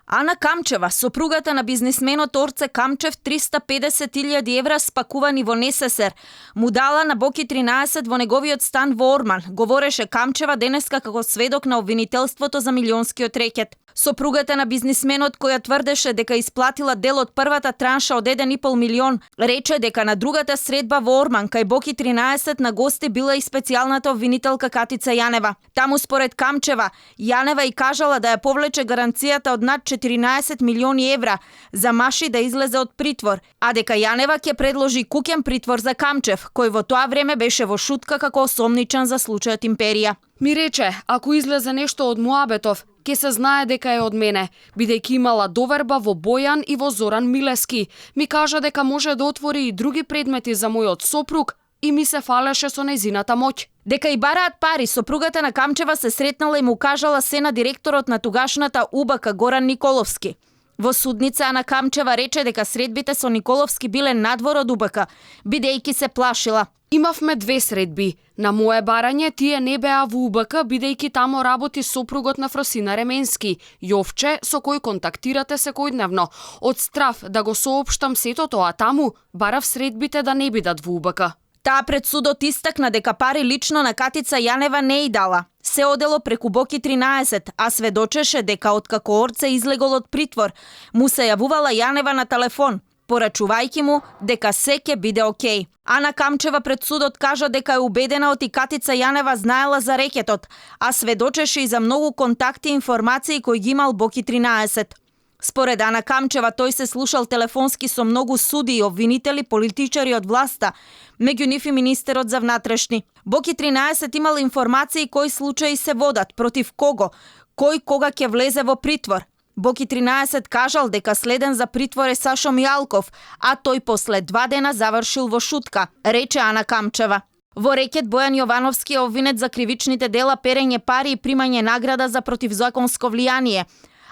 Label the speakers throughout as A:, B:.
A: Ана Камчева, сопругата на бизнисменот Орце Камчев, 350.000 евра спакувани во НССР, му дала на Боки 13 во неговиот стан во Орман, говореше Камчева денеска како сведок на обвинителството за милионскиот рекет. Сопругата на бизнисменот, која тврдеше дека исплатила дел од првата транша од 1,5 милион, рече дека на другата средба во Орман кај Боки 13 на гости била и специјалната обвинителка Катица Јанева. Таму според Камчева, Јанева и кажала да ја повлече гаранцијата од над 14 милиони евра за Маши да излезе од притвор, а дека Јанева ќе предложи куќен притвор за Камчев, кој во тоа време беше во шутка како осомничан за случајот Империја.
B: Ми рече, ако излезе нешто од Муабетов, ке се знае дека е од мене, бидејќи имала доверба во Бојан и во Зоран Милески. Ми кажа дека може да отвори и други предмети за мојот сопруг и ми се фалеше со нејзината моќ.
A: Дека и бараат пари, сопругата на Камчева се сретнала и му кажала се на директорот на тогашната УБК Горан Николовски. Во судница Ана Камчева рече дека средбите со Николовски биле надвор од УБК, бидејќи се плашила.
B: Имавме 2 средби. На мое барање тие не беа во УБК, бидејќи тамо работи сопругот на Фросина Ременски, Јовче, со кој контактирате секојдневно. Од страв да го соопштам сето тоа таму, барав средбите да не бидат во УБК.
A: Таа пред судот истакна дека пари лично на Катица Јанева не и дала. Се одело преку Боки 13, а сведочеше дека откако Орце излегол од притвор, му се јавувала Јанева на телефон, порачувајќи му дека се ќе биде окей. Ана Камчева пред судот кажа дека е убедена од и Катица Јанева знаела за рекетот, а сведочеше и за многу контакти и информации кои ги имал Боки 13. Според Ана Камчева, тој се слушал телефонски со многу суди и обвинители, политичари од власта, меѓу нив и министерот за внатрешни. Боки 13 имал информации кои случаи се водат, против кого, кој кога ќе влезе во притвор. Боки 13 кажал дека следен за притвор е Сашо Мијалков, а тој после 2 дена завршил во шутка, рече Ана Камчева. Во рекет Бојан Јовановски е обвинет за кривичните дела перење пари и примање награда за противзаконско влијание,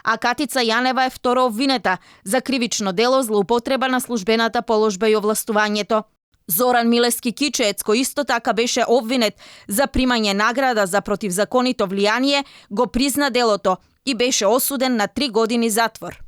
A: а Катица Јанева е второ обвинета за кривично дело злоупотреба на службената положба и овластувањето. Зоран Милески Кичеец, кој исто така беше обвинет за примање награда за противзаконито влијание, го призна делото и беше осуден на 3 години затвор.